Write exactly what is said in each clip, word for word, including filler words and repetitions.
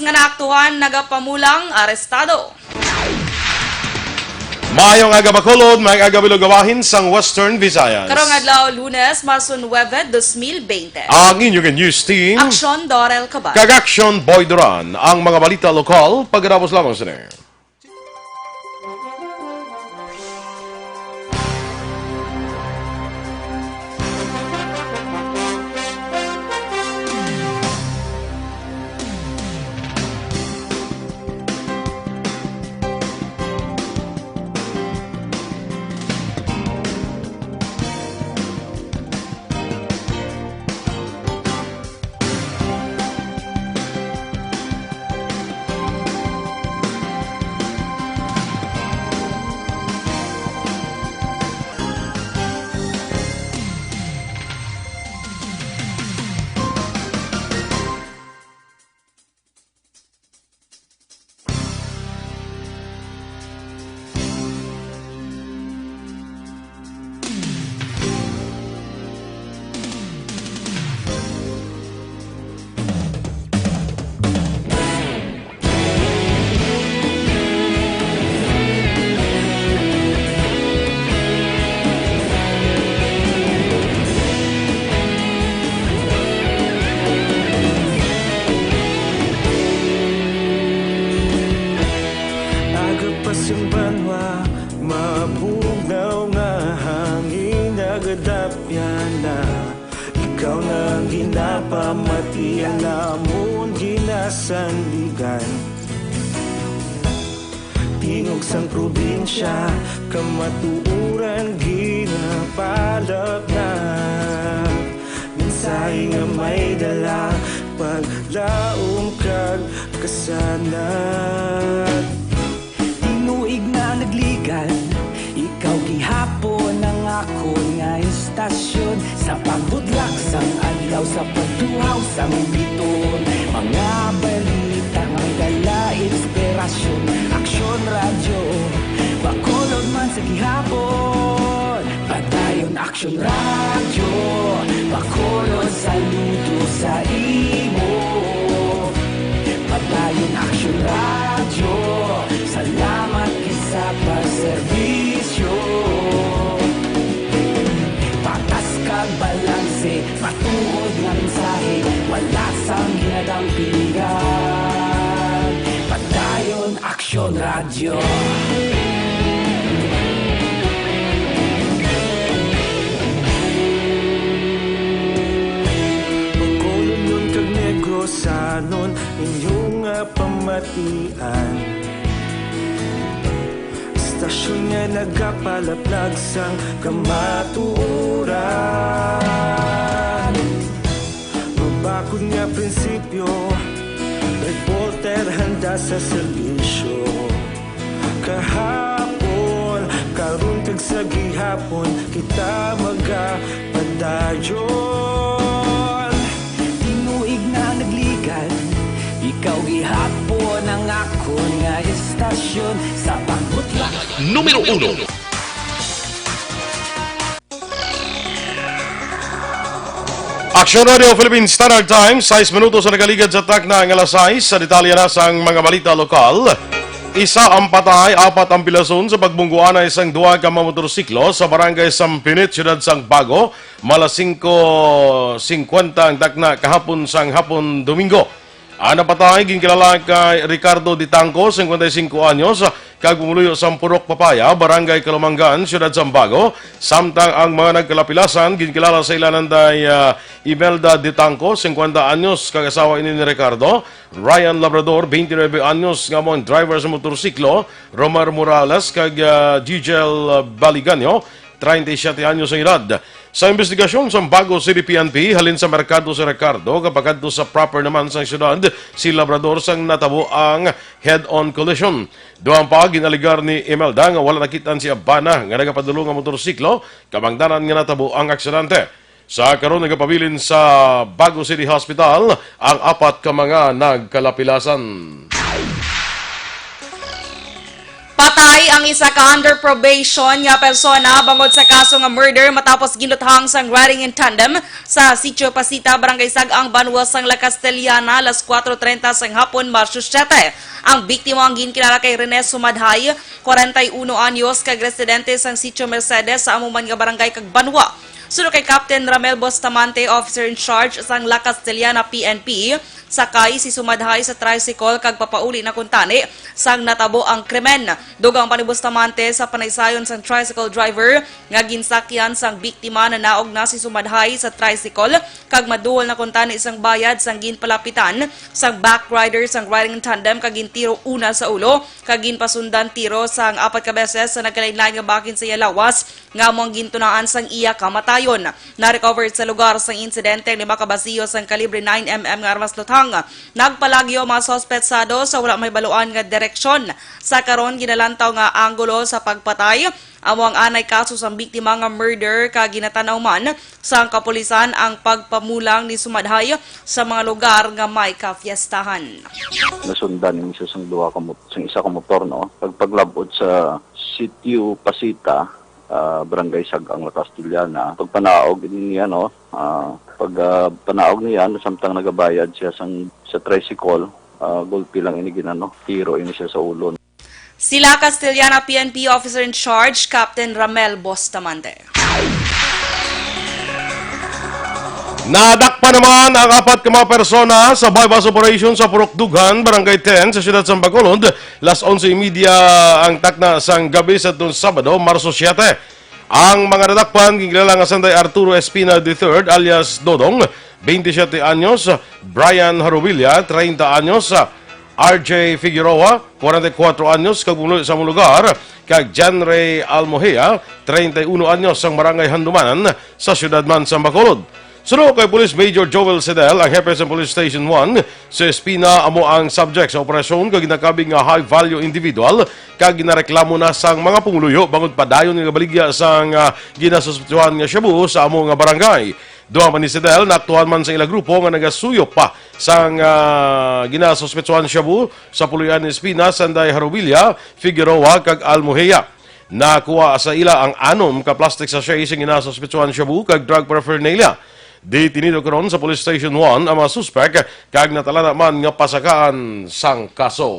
nga naaktuhan nagapamulang arestado. Maayong aga, Bacolod, maayong aga, Bilog, bahin sang Western Visayas. Karong adlaw, Lunes, Marso nuebe, dos mil bente. Ang inyong news team, Aksyon Dorel Cabal kag Aksyon Boy Duran. Ang mga balita lokal pagkatapos lamang sini. Aga pa sing banwa, mabugnaw nga hangin nagadapyan na. Ikaw na ang ginapamatian namon ginasandigan. Tingog sang probinsya, kamatuoran ginapalapnag. Mensahe nga may dala, paglaom kag kasanag. Tinuig na nagligan, ikaw gihapon ang akon nga istasyon. Sa pagbutlak sang adlaw, sa pagtuhaw sang biton, mga balita may dala inspirasyon. Aksyon Radyo, Bacolod man sa gihapon. Padayon Aksyon Radyo, Bacolod, saludo sa imo. Padayon Aksyon Radyo, salamat gid sa pagserbisyo. Patas kag balanse, matuod nga mensahe, wala sang ginadampingan. Padayon Aksyon Radyo. Bacolodnon kag Negrosanon, inyo nga pamatian. Istasyon nga nagapalaplag sang kamatuoran. Mabakod nga prinsipyo, reporter handa sa serbisyo. Kahapon, karon kag sa gihapon, kita magapadayon. Tinuig na nagligan, ikaw gihapon ang akon nga istasyon sa pagbutlak. Numero uno. Aksyon Radio Philippine Standard Time, sais minutos ang nakaligad sa takna nga alas sais. Sa detalye na sang mga balita lokal, isa ang patay, apat ang pilason sa pagbungguanay sang duha ka mga motorsiklo sa Barangay Sampinit, Siyudad sang Bago, mga alas singko singkwenta ang takna kahapon sang hapon, Domingo. Ang napatay ginkilala kay Ricardo Ditangco, singkwenta y singko anyos, kag pumuluyo sa Purok Papaya, Barangay Calumanggan, Siyudad Sambago, samtang ang mga nagkalapilasan ginkilala sa ilanan day, ah, Imelda Ditangco, singkwenta anyos, kag asawa ini ni Ricardo, Ryan Labrador, twenty-nine anyos, nga amo ang driver sa motorsiklo, Romar Morales, kag, ah, Gigel Baliganyo, treinta y siete anyos ang edad. Sa investigasyon sang Bago City P N P, halin sa merkado si Ricardo, nga pakadto sa proper naman sang siyudad si Labrador sang natabo ang head-on collision. Dugang pa, ginalegar ni Imelda nga wala nakit-an si Abana nga nagapadulong nga motorsiklo, kabangdanan nga natabo ang aksidente. Sa karon, nagapabilin sa Bago City Hospital ang apat ka mga nagkalapilasan. Patay ang isa ka under probation nga persona bangod sa kaso nga murder matapos ginuthang sang riding in tandem sa Sitio Pasita, Barangay Sag-ang, Banwa sang La Castellana, alas kuwatro treinta sang hapon, Marso siete. Ang biktima ang ginkilala kay Rene Sumadhay, kwarenta y uno anyos, kag residente sang Sitio Mercedes sa amo man nga barangay kag banwa. Suno kay Captain Ramel Bustamante, officer in charge sang La Castellana P N P, sakay si Sumadhay sa tricycle kag papauli na kuntani sang natabo ang krimen. Dugang pa ni Bustamante, sa panaysayon sang tricycle driver nga ginsakyan sang biktima, nanaog na si Sumadhay sa tricycle kag maduol na kuntani sang bayad sang ginpalapitan sang back rider sang riding tandem kag gintiro una sa ulo kag ginpasundan tiro sang apat ka beses sa nagkalainlain nga bahin sa iya lawas nga amo ang gintunaan sang iya kamatayon. Na-recover sa lugar sang insidente ang lima ka basiyo sang kalibre nine M M nga armas luthang. Nagpalagyo ang mga suspetsado sa wala mahibaluan nga direksyon. Sa karon, ginalantaw nga anggulo sa pagpatay amo ang anay kaso sang biktima nga murder, kag ginatan-aw man sang kapulisan ang pagpamulang ni Sumadhay sa mga lugar nga may kafiestahan. Nasundan ni siya sang duha ka mot-, sang isa ka motor, no? Pagpaglabot sa Sitio Pasita, ah, Barangay Sag-ang, La Castellana. Pagpanaog ini niya, no? Ah, pag, ah, panaog niya, samtang nagabayad siya sang, sa tricycle, ah, gulpi lang ini ginano, tiro ini siya sa ulo. Sila Castellana P N P Officer in Charge, Captain Ramel Bustamante. Nadakpan naman ang apat ka mga persona sa buy-bust operation sa Purok Dughan, Barangay ten, sa siyudad sang Bacolod. Las onse y media ang takna sang gabi sa itong Sabado, Marso siete. Ang mga nadakpan ginkilala nga sanday Arturo Espina the third alias Dodong, twenty-seven anyos, Brian Harubilla, treinta anyos, R J Figueroa, kwarenta y kuwatro anyos, kag pumuluyo sa among lugar, kag John Ray Almohea, treinta y uno anyos, sang Barangay Handumanan, sa siyudad man sang Bacolod. Suno kay Police Major Joel Sedel, ang hepe sa Police Station one, si Espina amo ang subject sa operasyon kag ginakabig nga high-value individual, kag ginareklamo na sang mga pumuluyo bangod padayon nga baligya sang, ah, ginasuspetsuhan nga shabu sa amo nga barangay. Dugang pa ni Sedel, naaktuhan man sa ila grupo nga nagasuyop pa sang, ah, ginasuspetsuhan shabu sa puloy-anan ni Espina, sanday Harubilla, Figueroa, kag Almohea. Nakuha sa ila ang anom ka plastic sachet sing ginasuspetsuhan shabu kag drug paraphernalia. Detenido karon sa Police Station one ang mga suspek kag natalana man nga pasakaan sang kaso.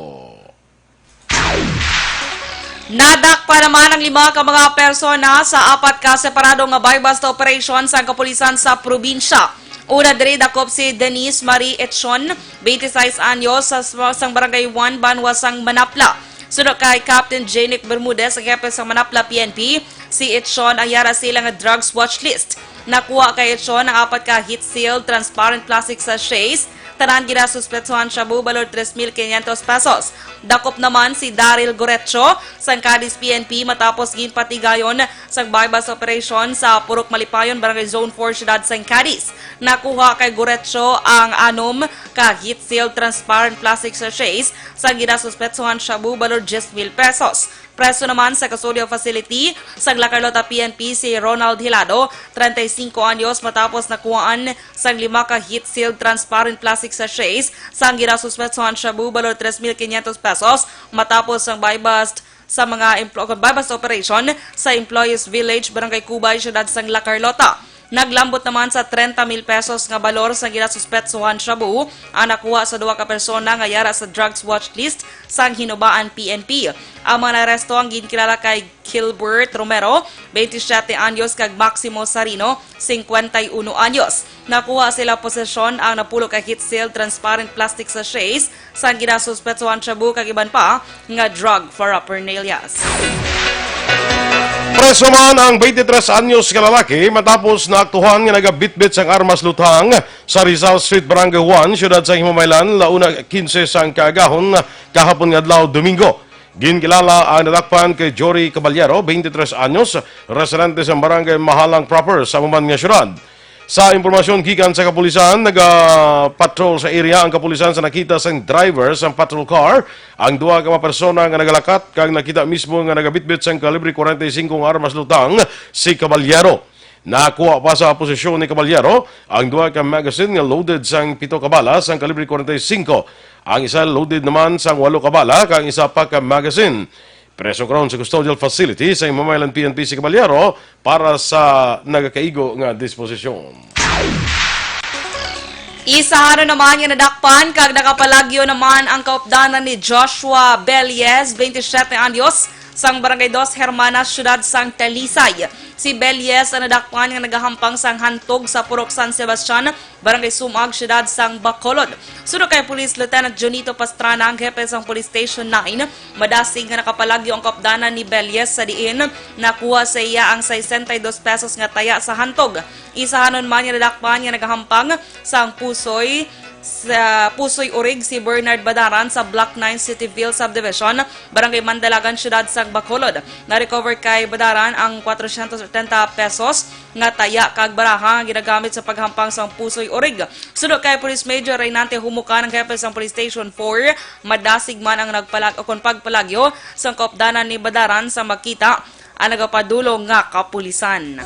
Nadakpan naman ang lima ka mga persona sa apat ka separado nga buy-bust operation sang kapulisan sa probinsya. Una diri, dakop si Denise Marie Etchon, twenty-six anyos, sa, sang Barangay one, Banwa sang Manapla. Suno kay Captain Janic Bermudez, ang hepe sa Manapla P N P, si Etchon ang yara sa ila nga drugs watch list. Nakuha kay Etchon ang apat ka heat-sealed transparent plastic sachets. Tanan ginasuspetsuhan shabu, balor tres mil quinientos pesos. Dakop naman si Daryl Gorecho sang Cadiz P N P matapos ginpatigayon sang buy-bust operation sa Purok Malipayon, Barangay Zone four, Siyudad sang Cadiz. Nakuha kay Gorecho ang anom ka heat-sealed transparent plastic sachets sang ginasuspetsuhan shabu, balor diyes mil pesos. Preso naman sa custodial facility sang La Carlota P N P si Ronald Hilado, treinta y cinco anyos, matapos nakuhaan sang lima ka heat-sealed transparent plastic sachets sang ginasuspetsuhan shabu, balor tres mil quinientos pesos, matapos sang buy-bust sa mga empl-, buy-bust operation sa Employees Village, Barangay Cubay, Siyudad sang La Carlota. Naglambot naman sa treinta mil pesos nga balor sang ginasuspetsuhan shabu ang nakuha sa duha ka persona nga yara sa drugs watch list sang Hinubaan P N P. Ang mga naaresto ang ginkilala kay Gilbert Romero, twenty-siete anyos, kag Maximo Sarino, cincuenta y uno anyos. Nakuha sa ila posesyon ang napulo ka heat-sealed transparent plastic sachets sang ginasuspetsuhan shabu kag iban pa nga drug paraphernalias. Preso man ang twenty-tres anyos ka lalaki matapos naaktuhan nga nagabitbit sang armas luthang sa Rizal Street, Barangay one, siyudad sa Himamaylan, la una quince sang kaagahon kahapon nga adlaw, Domingo. Ginkilala ang nadakpan kay Jory Caballero, twenty-tres anyos, residente sa Barangay Mahalang proper sa amo man nga siyudad. Sa impormasyon gikan sa kapulisan, naga-patrol sa area ang kapulisan sa nakita sang driver sang patrol car ang duha ka mga persona nga nagalakat kag nakita mismo nga nagabitbit sang kalibre kwarenta y singko nga armas lutang si Caballero. Nakuha pa sa posisyon ni Caballero ang duha ka magazine nga loaded sang pito ka bala sang kalibre kwarenta y singko. Ang isa loaded naman sang walo ka bala kag ang isa pa ka magazine. Preso karon sa custodial facility sa Mamailan P N P si Caballero para sa nagakaigo nga disposisyon. Isa na naman nga nadakpan kag nakapalagyo naman ang kaupdanan ni Joshua Belyes, twenty-seven anyos, sang Barangay Dos Hermanas, Siyudad sang Talisay. Si Belyes ang nadakpan nga nagahampang sang hantog sa Purok San Sebastian, Barangay Sumag, Siyudad sang Bacolod. Suno kay Police Lieutenant Junito Pastrana, ang hepe sang Police Station nine, madasig nga nakapalagyo ang kaupdanan ni Belyes sa diin nakuha sa iya ang sesenta y dos pesos nga taya sa hantog. Isa hanon man nga nadakpan nga nagahampang sang pusoy sa Pusoy Urig si Bernard Badaran sa Block nine Cityville Subdivision, Barangay Mandalagan, Siyudad sang Bacolod. Na-recover kay Badaran ang kwatrocientos setenta pesos nga taya kag baraha nga ginagamit sa paghampang sang Pusoy Urig. Suno kay Police Major Reynante Humukan, ang hepe sang Police Station four, madasig man ang nagpalag-, o kon pagpalagyo sang kaupdanan ni Badaran sa makita ang nagapadulong nga kapulisan.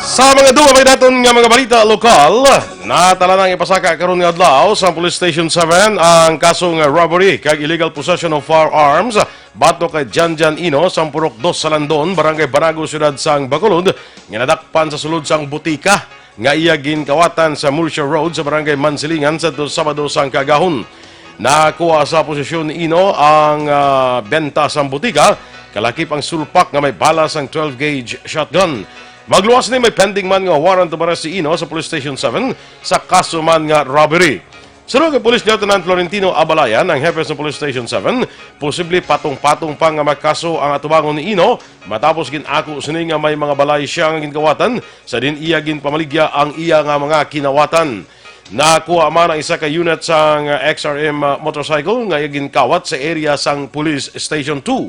Sa mga dugang pa naton nga mga balita lokal, natala nang ipasaka karon nga adlaw sa Police Station seven ang kaso nga robbery kag illegal possession of firearms batok kay Janjan Ino, sang Purok Dos Salandon, Barangay Banago, Siyudad sang Bacolod, nga nadakpan sa sulod sang butika nga iya ginkawatan sa Murcia Road sa Barangay Mansilingan sa Sabado sang kaagahon. Nakuha sa posesyon ni Ino ang, ah, benta sang butika, kalakip ang sulpak nga may bala sang twelve gauge shotgun. Magluwas ni, may pending man nga warrant of arrest si Ino sa Police Station seven sa kaso man nga robbery. Suno kay Police Lieutenant Florentino Abalayan, ang hepe sa Police Station seven, posible patong-patong pa nga makaso ang atubangon ni Ino matapos gin-ako sini nga may mga balay siya nga ginkawatan sa diin iya ginpamaligya ang iya nga mga kinawatan. Nakuha man ang isa ka unit sang X R M motorcycle nga iya ginkawat sa area sang Police Station two.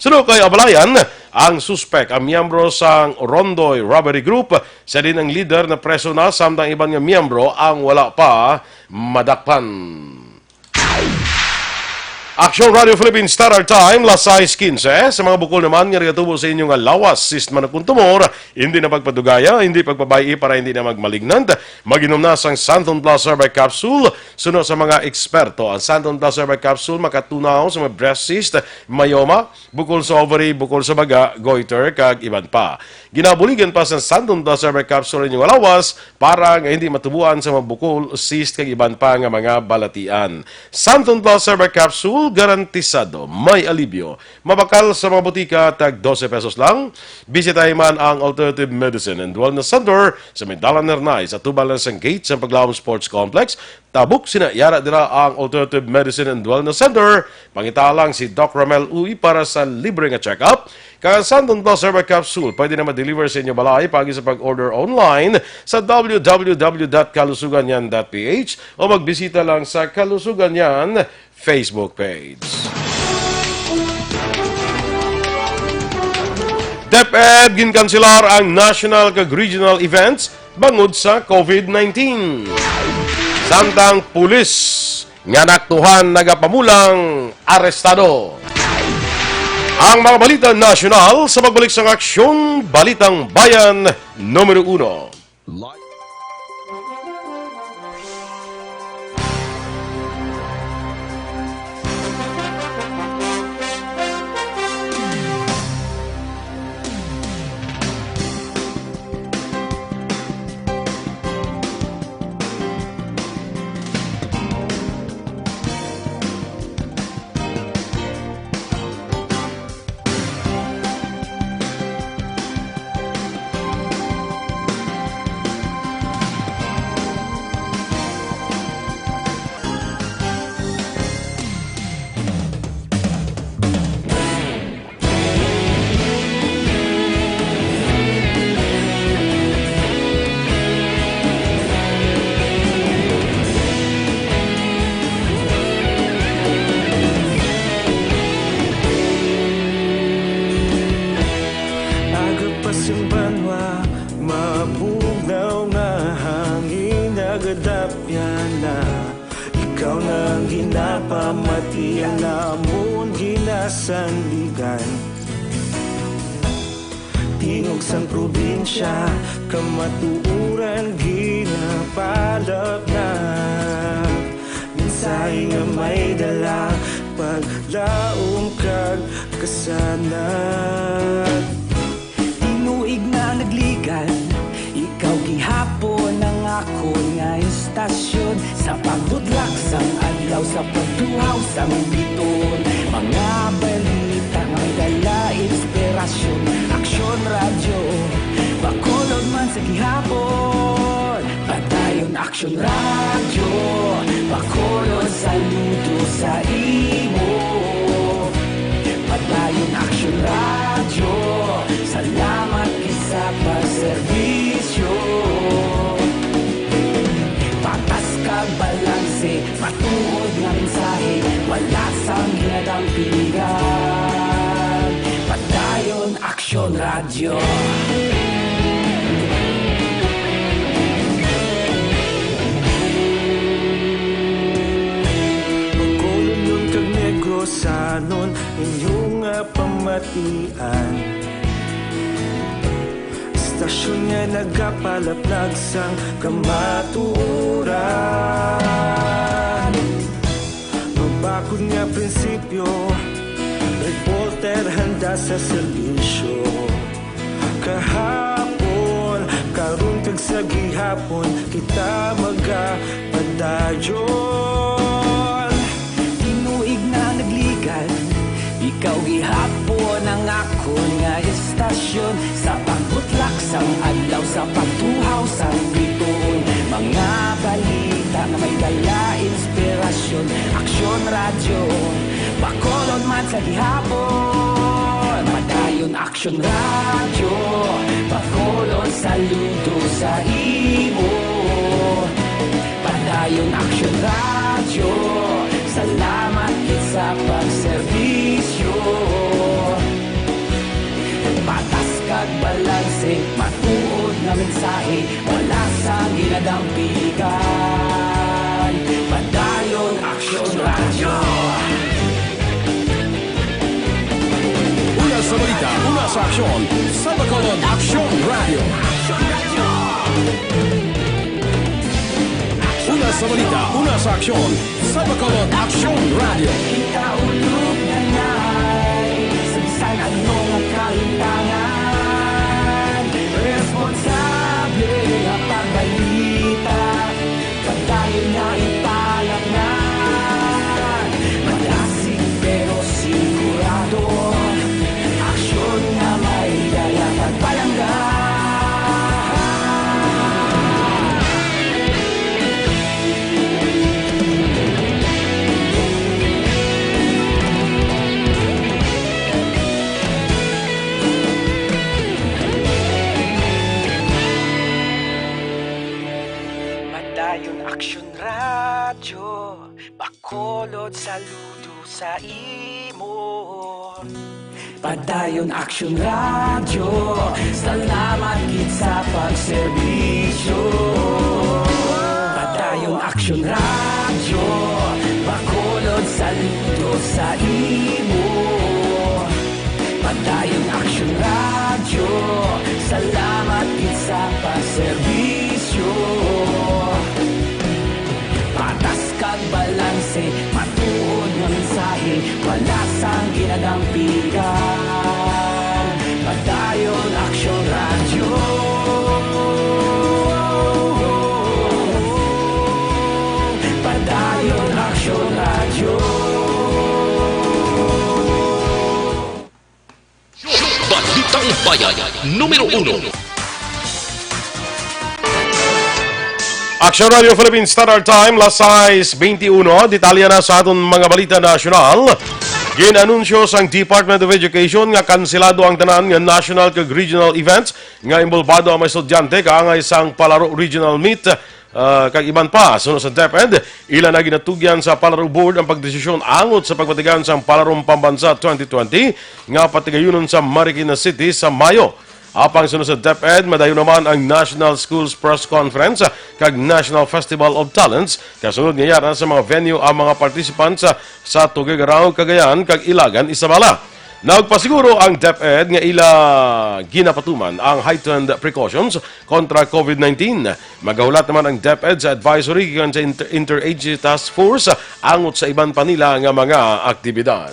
Suno kay Abalayan, ang suspek ang miyembro sang Rondoy Robbery Group, sa diin ang leader napreso na, samtang iban nga miyembro ang wala pa madakpan. Aksyon Radio Philippines Standard Time, las sais quince. Sa mga bukol naman nga nagatubo sa inyo nga lawas, cyst man o kon tumor, hindi na pagpadugaya, hindi pagpabay-i para hindi na magmalignant. Mag-inom na sang Santon Plus Herbal Capsule. Suno sa mga eksperto, ang Santon Plus Herbal Capsule makatunaw sa mga breast cyst, myoma, bukol sa ovary, bukol sa baga, goiter, kag iban pa. Ginabuligan pa sa Santon Plus Herbal Capsule ang inyong lawas para nga hindi matubuan sa mga bukol, cyst, kag iban pa nga mga balatian. Santon Plus Herbal Capsule, garantisado may alibyo. Mabakal sa mga butika, tag dose pesos lang. Bisitahi man ang Alternative Medicine and Wellness Center sa may Dalan Hernay, sa tubal na sang gate sa Paglaom Sports Complex. Tabok sina, yara dira ang Alternative Medicine and Wellness Center. Pangita lang si Doc Ramel Uy para sa libre nga check-up. Kag ang Santon Plus Herbal Capsule pwede na ma-deliver sa inyo balay paagi sa pag-order online sa W W W dot kalusuganyan dot P H o magbisita lang sa Kalusuganyan Facebook page. DepEd ginkanselar ang national kag regional events bangod sa COVID nineteen. Samtang pulis nga naaktuhan nagapamulang arestado. Ang mga balita nasyonal sa pagbalik sang Aksyon Balitang Bayan numero uno. Agapas ang banwa, mabugnaw nga hangin, nagadapyan na. Ikaw na ang ginapamati, ang amon ginasandigan. Tingog sang probinsya, kamatuoran ginapalapnap. Mensahe nga may dala, Paglaom kag kasanag. Tinuig na nagligan, ikaw gihapon ang akon nga istasyon. Sa pagbudlak sang adlaw, sa pagtuhaw sang bituon, mga balita nga may dala inspirasyon. Aksyon Radyo, Bacolod man sa gihapon. Padayon Aksyon Radyo, Bacolod, saludo sa imo. Padayon Aksyon Radyo, salamat gid sa pagserbisyo. Patas kag balanse, matuod nga mensahe, wala sang ginadampigan. Padayon Aksyon Radyo. Bacolodnon kag Negrosanon, inyo nga pamatian. Istasyon nga nagapalaplag sang kamatuoran. Mabakod nga prinsipyo, reporter handa sa serbisyo. Kahapon, karon kag sa gihapon, kita magapadayon. Tinuig na nagligan, ikaw gihapon ang akon nga istasyon. Sa pagbutlak sang adlaw, sa pagtuhaw sang bituon, mga balita nga may dala inspirasyon. Aksyon Radyo, Bacolod man sa gihapon. Padayon Aksyon Radyo, Bacolod, saludo sa imo. Padayon Aksyon Radyo, salamat gid sa pagserbisyo. Patas kag balanse, matuod nga mensahe, wala sang ginadampigan. Padayon Aksyon Radyo. Una sa balita, una sa aksyon, sa Bacolod Aksyon Radyo. Una sa balita, una sa aksyon, sa Bacolod Aksyon Radyo. Kita ulog na nay, sa bisan ano nga kahitangan, responsable nga pagbalita. Padayon nga ipalatngan, madasig pero sigurado. Aksyon nga may dala pagpalangga. Padayon Aksyon Radyo, Bacolod, saludo sa imo. Padayon Aksyon Radyo, salamat gid sa pagserbisyo. Padayon Aksyon Radyo, Bacolod, saludo sa imo. Padayon Aksyon Radyo, salamat gid sa pagserbisyo. Patas kag balanse, matuod nga mensahe, wala sang ginadampigan. Padayon Aksyon Radyo. Padayon Aksyon Radyo. Balitang Bayan, numero uno. Aksyon Radio Philippine Standard Time, las sais beintiuno. Detalye na sa aton mga balita nasyonal. Gin-anunsyo sang Department of Education nga kanselado ang tanan nga national kag regional events nga inbolbado ang mga estudyante kaangay sang Palaro Regional Meet, ah, kag iban pa. Suno sa DepEd, ila na ginatugyan sa Palaro Board ang pagdesisyon angot sa pagpatigan sang Palarong Pambansa twenty twenty nga patigayunon sa Marikina City sa Mayo. Apang suno sa DepEd, madayon naman ang National Schools Press Conference kag National Festival of Talents, kasunod nga yara sa mga venue ang mga participants sa, sa Tuguegarao, Cagayan, kag Ilagan, Izabela. Nagpasiguro ang DepEd nga ila ginapatuman ang heightened precautions kontra COVID nineteen. Magahulat naman ang DepEd sa advisory gikan sa Inter- Interagency Task Force angot sa iban pa nila nga mga aktibidad.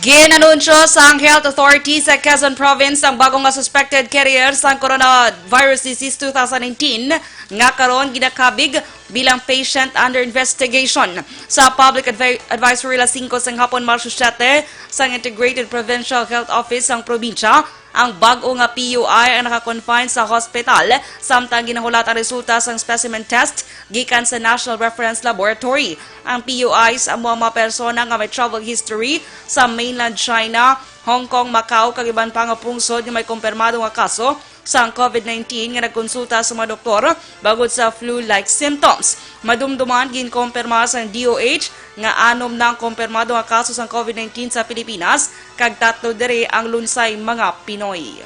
Gin-anunsyo sang Health Authority sa Quezon Province ang bago nga suspected carrier sang coronavirus disease two thousand nineteen nga karon ginakabig bilang patient under investigation. Sa public advi- advisory alas singko sang hapon, Marso siyete, sang Integrated Provincial Health Office sang probinsya, ang bag-o nga P U I ang naka-confine sa hospital, samtang ginahulat ang resulta sang specimen test gikan sa National Reference Laboratory. Ang P U Is amo ang mga persona nga may travel history sa mainland China, Hong Kong, Macau, kag iban pa nga pungsod nga may kumpirmado nga kaso sang COVID nineteen nga nagkonsulta sa mga doktor bangod sa flu-like symptoms. Madumduman, ginkompirma sang D O H nga anom na ang kumpirmado nga kaso sang COVID nineteen sa Pilipinas, kag tatlo diri ang lunsay mga Pinoy.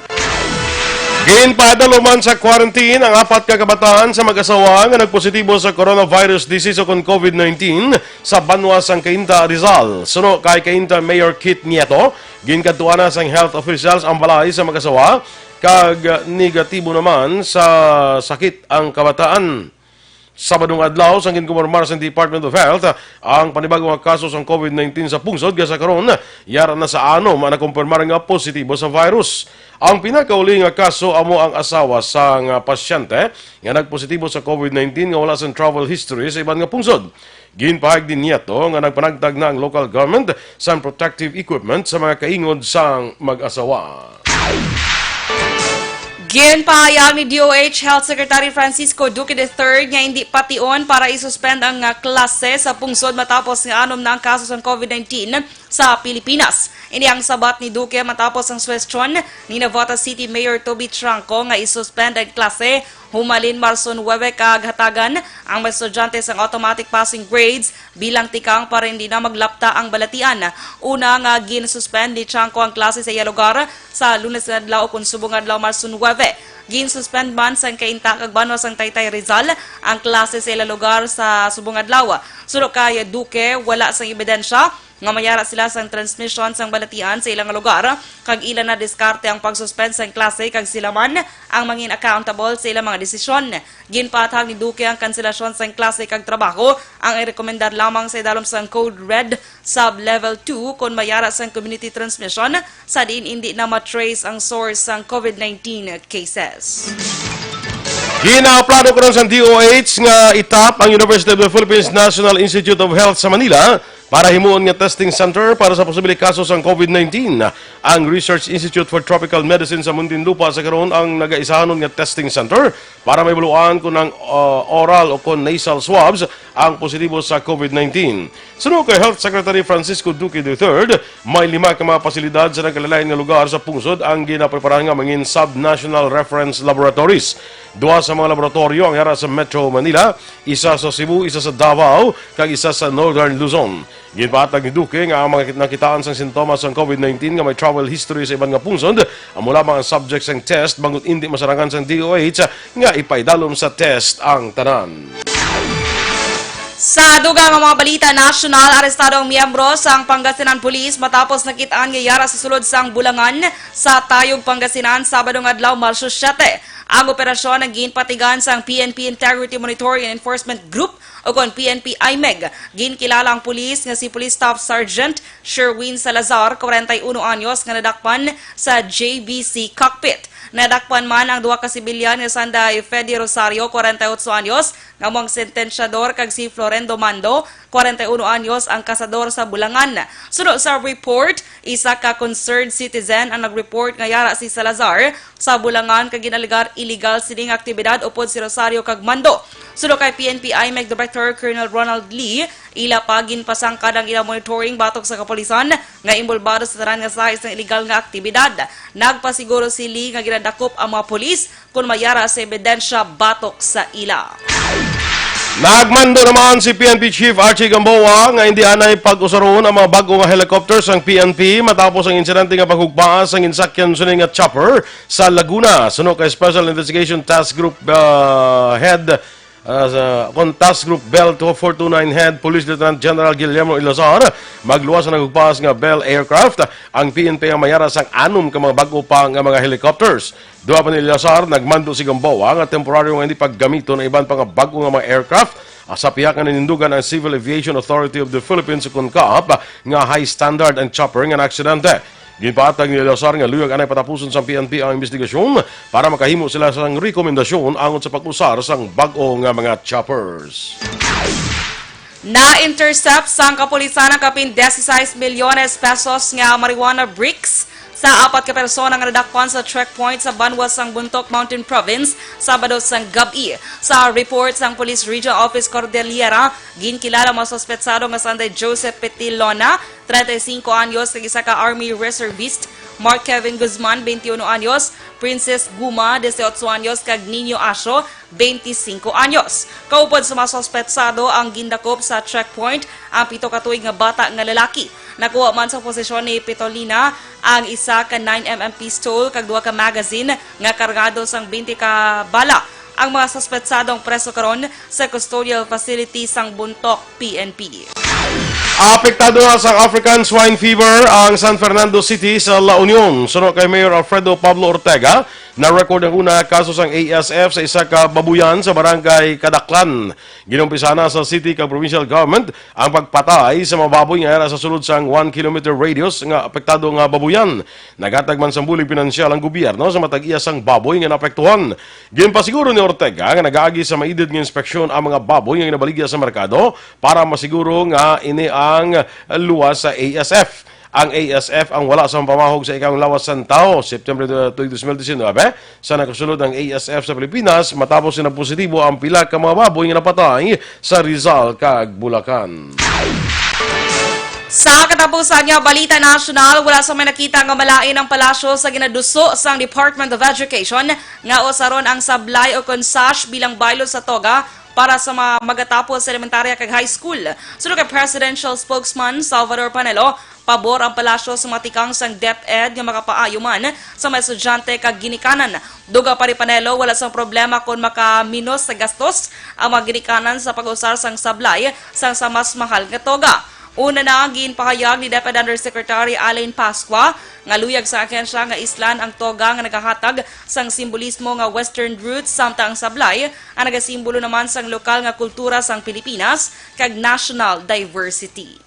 Ginpadalo man sa quarantine ang apat ka kabataan sa mag-asawa nga nagpositibo sa coronavirus disease o kon COVID nineteen sa banwa sang Cainta, Rizal. Suno kay Cainta Mayor Kit Nieto, ginkadtuan na sang health officials ang balay sa mag-asawa kag negatibo naman sa sakit ang kabataan. Sabadong adlaw, sang ginkumpirmar sang Department of Health ang panibago nga kaso sang COVID nineteen sa pungsod, nga sa karon yara na sa anom ang nakumpirmar nga positibo sa virus. Ang pinakauli nga kaso amo ang asawa sang pasyente nga nagpositibo sa COVID nineteen nga wala sang travel history sa iban nga pungsod. Ginpahayag ni Nieto nga nagpanagtag na ang local government sang protective equipment sa mga kaingod sang mag-asawa. Ginpahayag ni D O H Health Secretary Francisco Duque the third nga hindi pation para isuspend ang, ah, klase sa pungsod matapos nga anom na ang kaso sang COVID nineteen sa Pilipinas. Ini ang sabat ni Duque matapos ang suwestyon ni Navota City Mayor Toby Tiangco nga isuspend ang klase humalin Marso nuebe kag hatagan ang mga estudyante sang automatic passing grades bilang tikang para hindi na maglapta ang balatian. Una nga ginsuspend ni Tiangco ang klase sa iya lugar sa Lunes nga adlaw, kon subong adlaw, Marso nuebe. Ginsuspend man sang Cainta kag banwa sang Taytay, Rizal, ang klase sa ila lugar sa subong adlaw. Suno kay Duque, wala sang ebidensya nga mayara sila sang transmisyon sang balatian sa ilang lugar, kag ila na diskarte ang pag-suspend sang klase kag sila man ang mangin accountable sa ilang mga desisyon. Ginpaathag ni Duque ang kanselasyon sang klase kag trabaho ang irekomendar lamang sa idalom sang Code Red Sub-Level two kon mayara sang community transmission sa diin indi na ma-trace ang source sang COVID nineteen cases. Ginaplano karon sang D O H nga itap ang University of the Philippines National Institute of Health sa Manila para himuon nga testing center para sa posible kaso sang COVID nineteen. Ang Research Institute for Tropical Medicine sa Muntinlupa sa karon ang nagaisahanon nga testing center para mahibaluan kon ang, uh, oral o kon nasal swabs ang positibo sa COVID nineteen. Suno kay Health Secretary Francisco Duque the third, may lima ka mga pasilidad sa nagkalain-lain nga lugar sa pungsod ang ginapreparahan nga mangin sub-national reference laboratories. Duha sa mga laboratoryo ang yara sa Metro Manila, isa sa Cebu, isa sa Davao, kag isa sa Northern Luzon. Ginpatag ni Duque nga ang mga nakitaan sang sintomas sang COVID nineteen nga may travel history sa iban nga pungsod, amo lamang ang subject sang test, bangod indi masarangan sang D O H nga ipaidalom sa test ang tanan. Sa dugang nga mga balita nasyonal, arestado ang miyembro sang Pangasinan Police matapos nakitaan nga yara sa sulod sang Bulangan sa Tayog, Pangasinan, Sabado nga adlaw, Marso siyete. Ang operasyon ang ginpatigan sang P N P Integrity Monitoring and Enforcement Group, o kon P N P IMEG. Ginkilala ang pulis nga si Police Staff Sergeant Sherwin Salazar, kwarenta y uno anyos, nga nadakpan sa J B C cockpit. Nadakpan man ang duha ka sibilyan nga sanday Fede Rosario, kwarenta y otso anyos, nga amo ang sentensyador, kag si Florendo Mando, kwarenta y uno anyos, ang kasador sa Bulangan. Suno sa report, isa ka concerned citizen ang nag-report nga yara si Salazar sa Bulangan kag ginalegar illegal sini nga aktibidad upod si Rosario kag Mando. Suno kay P N P IMEG Director Colonel Ronald Lee, ila pa ginpasangkad ang ila monitoring batok sa kapulisan nga inbolbado sa tanan nga size nga illegal nga aktibidad. Nagpasiguro si Lee nga ginadakop ang mga pulis kon mayara sa ebidensya batok sa ila. Nagmando naman si P N P Chief Archie Gamboa nga indi anay pag-usaron ang mga bag-o nga helicopter sang P N P matapos ang insidente nga paghugpaa sang ginsakyan sini nga chopper sa Laguna. Suno kay Special Investigation Task Group, ah, Head ah, sa, kon Task Group Bell two four two nine Head Police Lieutenant General Guillermo Ilazar, magluwas sa nagugpas nga Bell Aircraft ang P N P nga mayara sang anom ka mga bag-o pa nga mga helicopters. Duha pa ni Ilazar nagmando sa Gamboa nga temporaryo nga hindi paggamiton ang iban pa nga bag-o nga mga aircraft, ah, sa pihak nga nanindugan ang Civil Aviation Authority of the Philippines, o CONCAP, nga high standard ang chopper nga naaksidente. Ginpatag ni Eleazar nga luyag anay patapuson sang P N P ang imbestigasyon para makahimo sila sang rekomendasyon angot sa pag-usar sang bag-o nga mga choppers. Na-intercept sang kapulisan ang kapin dieciséis milyones pesos nga marijuana bricks sa apat ka persona nga nadakpan sa checkpoint sa banwa sang Bontoc Mountain Province, Sabado sang gab-i. Sa report sang Police Regional Office Cordillera, ginkilala ang mga suspetsado nga sanday Joseph Petilona, treinta y cinco anyos, kag isa ka Army Reservist, Mark Kevin Guzman, twenty-uno anyos, Princess Guma, dieciocho anyos, kag Nino Asio, twenty-cinco anyos. Kaupod sa mga suspetsado ang gindakop sa checkpoint ang pito ka tuig nga bata nga lalaki. Nakuha man sa posesyon ni Petolina ang isa ka nine M M pistol kag duha ka magazine nga kargado sang twenty ka bala. Ang mga suspetsadong preso karon sa custodial facility sang Bontoc P N P. Apektado na sa African Swine Fever ang San Fernando City sa La Union. Suno kay Mayor Alfredo Pablo Ortega, na-record ang una kaso sang A S F sa isa ka babuyan sa barangay Kadaklan. Ginumpisahan na sa city kag provincial government ang pagpatay sa mga baboy nga yara sa sulod sang one kilometer radius nga apektado nga babuyan. Naghatag man sang bulig pinansyal ang gobyerno sa matag-iya sang baboy nga naapektuhan. Ginpasiguro ni Ortega nga nagaagi sa maidid nga inspeksyon ang mga baboy nga ginabaligya sa merkado para masiguro nga ini ang luwas sa A S F. Ang A S F ang wala sa pamahog sa ikaduhang lawas sang tawo, September twenty, twenty nineteen, sa nakasulod ang A S F sa Pilipinas matapos nga nagpositibo ang pila ka mga baboy nga napatay sa Rizal kag Bulacan. Sa katapusan nga balita nasyonal, wala sa may nakita nga malain ang palasyo sa ginaduso sang Department of Education nga usaron ang sablay o kon sash bilang baylo sa toga para sa mga magatapos sa elementarya kag high school. Suno kay Presidential Spokesman Salvador Panelo, pabor ang palasyo sa mga tikang sang DepEd nga makapaayo man sa mga estudyante kag ginikanan. Dugang pa ni Panelo, wala sang problema kon makaminos sa gastos ang mga ginikanan sa pag-usar sang sablay sang sa mas mahal nga toga. Una na, ginpahayag ni DepEd Undersecretary Alain Pascua nga luyag sa ahensya nga islan ang toga nga nagahatag sang simbolismo nga Western roots, samtang ang sablay ang nagasimbolo naman sang lokal nga kultura sang Pilipinas kag national diversity.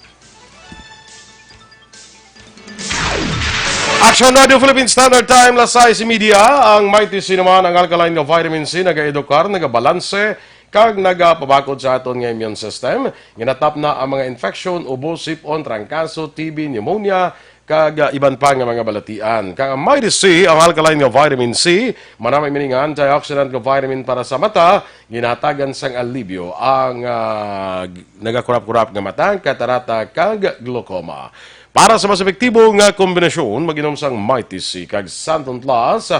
Action Radio Philippine Standard Time, las sais y media. Ang Mighty C naman, ang alkaline nga vitamin C, nagaedukar, nagabalanse, kag nagapabakod sa aton nga immune system. Ginatapna ang mga infection, ubo, sip-on, trangkaso, T B, pneumonia, kag, ah, iban pa nga mga balatian. Kag ang Mighty C, ang alkaline nga vitamin C, manamay mining antioxidant nga vitamin para sa mata, ginahatagan sang alibyo ang, ah, nagakurap-kurap nga mata, katarata, kag glaucoma. Para sa mas epektibo nga kombinasyon, mag-inom sang Mighty C kag Santon Plus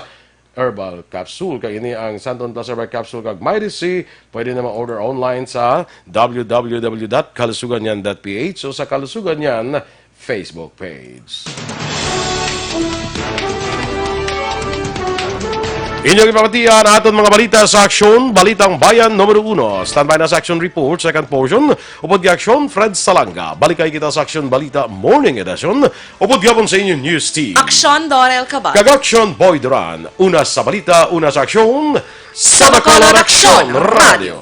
Herbal Capsule. Kag ini ang Santon Plus Herbal Capsule kag Mighty C, pwede na ma-order online sa w w w dot kalusugan yan dot p h o sa Kalusugan Yan Facebook page. Inyong ipamatian ang aton mga balita sa Aksyon, Balitang Bayan numero uno. Standby na sa Aksyon Report, second portion. Upod kay Aksyon, Fred Salanga. Balikay kita sa Aksyon Balita Morning Edition. Upod gihapon sa inyo News Team. Aksyon, Dorel Cabal. Kag Aksyon, Boy Duran. Una sa balita, una sa aksyon. Sa Bacolod, Aksyon Radio.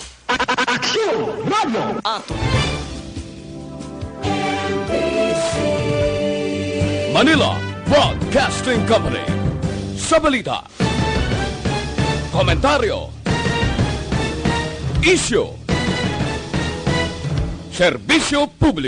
Aksyon Radio. Ato. Manila Broadcasting Company. Sa balita, komentaryo, isyu, serbisyo publiko.